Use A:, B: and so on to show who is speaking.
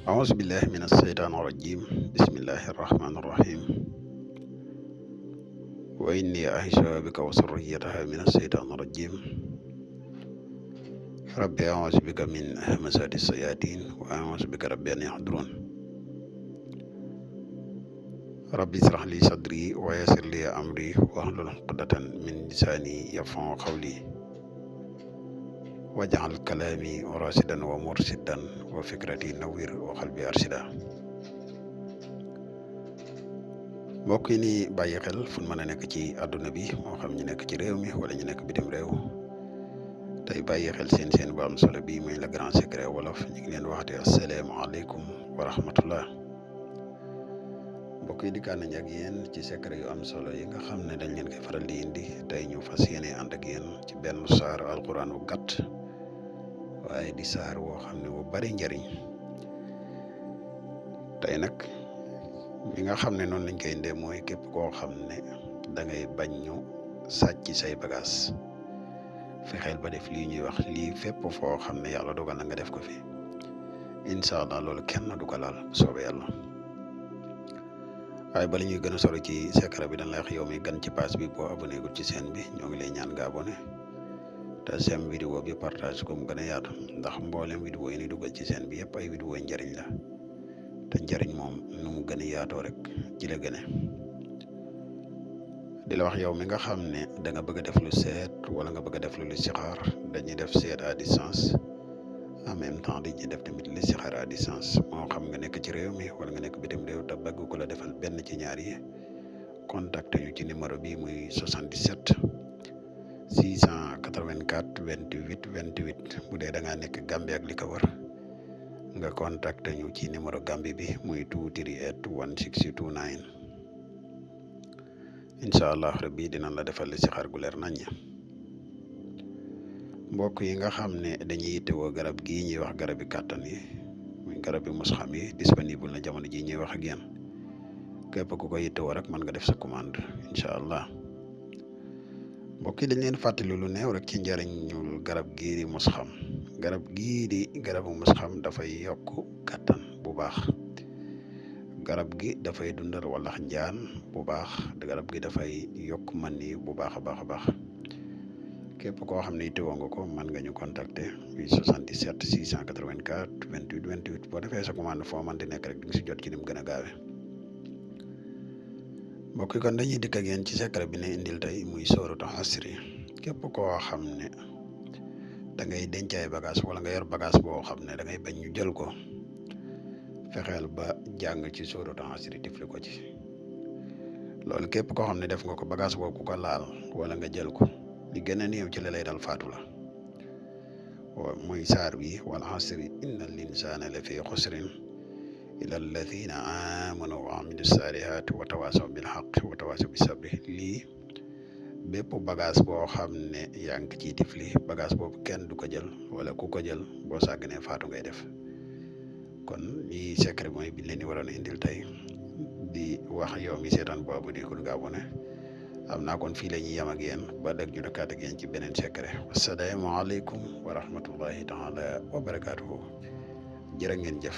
A: أعوذ بالله من الشيطان الرجيم بسم الله الرحمن الرحيم وإني أعيذها بك وذريتها من الشيطان الرجيم ربي أعوذ بك من همزات الشياطين وأعوذ بك ربي أن يحضرون ربي اشرح لي صدري ويسر لي أمري واحلل عقدة من لساني يفقهوا قولي واجعل كلامي راشدا ومرشدا وفكرتي نوير وقلبي أرشدا mbokk yi ni bàyyi xel fu mën a nekk ci àdduna bi moo xam ñu nekk ci réew mi wala ñu nekk bitim réew tey bàyyi xel seen bu am solo bi muy le grand secret wolof ñu ngi leen waxte asalaamaaleykum wa rahmatullah mbokk yi dikkaan nañ ak yéen ci secret yu am solo yi nga xam ne dañ leen koy faral di indi tey ñu fas yéene ànd ak yéen ci benn saar alquran bu gàtt waaye di saar woo xam ne bu bari njariñ tey nag li nga xam ne noonu lañ koy indee mooy képp koo xam ne da ngay bañ ñu sàcc say bagage fexeel ba def lii ñuy wax lii fépp foo xam ne yàlla dogal na nga def ko fi incha allah loolu kenn du ko laal soobee yàlla waaye bala ñuy gën a solo ci secret bi dañ lay wax yow mi gan ci page bi boo abonné gul ci chaîne bi ñoo ngi lay ñaan nga abonné te sem vidéo bi partage ko mu gën a yaatu ndax mboolem vidéo yi ni dugal ci chaîne bi yëpp ay vidéo njariñ la te njariñ moom nu mu gën a yaatoo rek ci la gëne di la wax yow mi nga xam ne da nga bëgg a def lu seet wala nga bëgg a def lu listixaar dañuy def seet à distance en même temps dañuy def tamit listixaar à distance moo xam nga nekk ci réew mi wala nga nekk bitim réew te bëgg ko la defal benn ci ñaar yi contacté ñu ci numéro bi muy 77 684 28 28 bu dee da ngaa nekk Gambie ak li ko wër nga contacté ñu ci numéro Gambie bi muy 238 1629 incha allah rabbi dinañ la defal li si xar gu leer naññ mbokk yi nga xam ne dañuy yittewoo garab gii ñuy wax garabi kàttan yi muy garabi musxam yi disponible na jamono ji ñuy wax ak yéen képp ku ko yittewoo rek mën nga def sa commande incha allah mbokk yi dañ leen fàttali lu neew rek ci njëriñul garab gii di musxam garab gii di garabu musxam dafay yokk kàttan bu baax garab gi dafay dundal walax njaan bu baax garab gi dafay yokk man yi bu baax a baax a baax képp koo xam ne itteewoo nga ko mën nga ñu contacter 77 684 28 28 boo defee sa commande foo mën di nekk rek di nga si jot ci ni mu gën a gaawe mbokk yi kon dañuy dikk ak yéen ci secret bi ne indil tey muy sóoratu Asri képp koo xam ne da ngay dencaay bagage wala nga yor bagage boo xam ne da ngay bañ ñu jël ko fexeel ba jàng ci sóoratu Asri tifli ko ci loolu képp koo xam ne def nga ko bagage boobu ku ko laal wala nga jël ko li gën a néew ci la lay dal faatu la muy saar wi wal asri inna al insana la fi xusrin illa alladina amanu wa amilu salihat wa tawasaw bil haqq wa tawasaw bis sabri lii bépp bagage boo xam ne yaa ngi ciy tifli bagage boobu kenn du ko jël wala ku ko jël boo sàgganee faatu ngay def kon lii secret mooy biñ leen di waroon a indil tey di wax yow mi seetaan boobu di ko nga abonné am naa kon fii la ñuy yem ak yéen ba dëgg ñu dëkkaat ak yéen ci beneen secret wasalaamaaleykum wa rahmatullahi taala wa barakaatuhu jërë ngeen jëf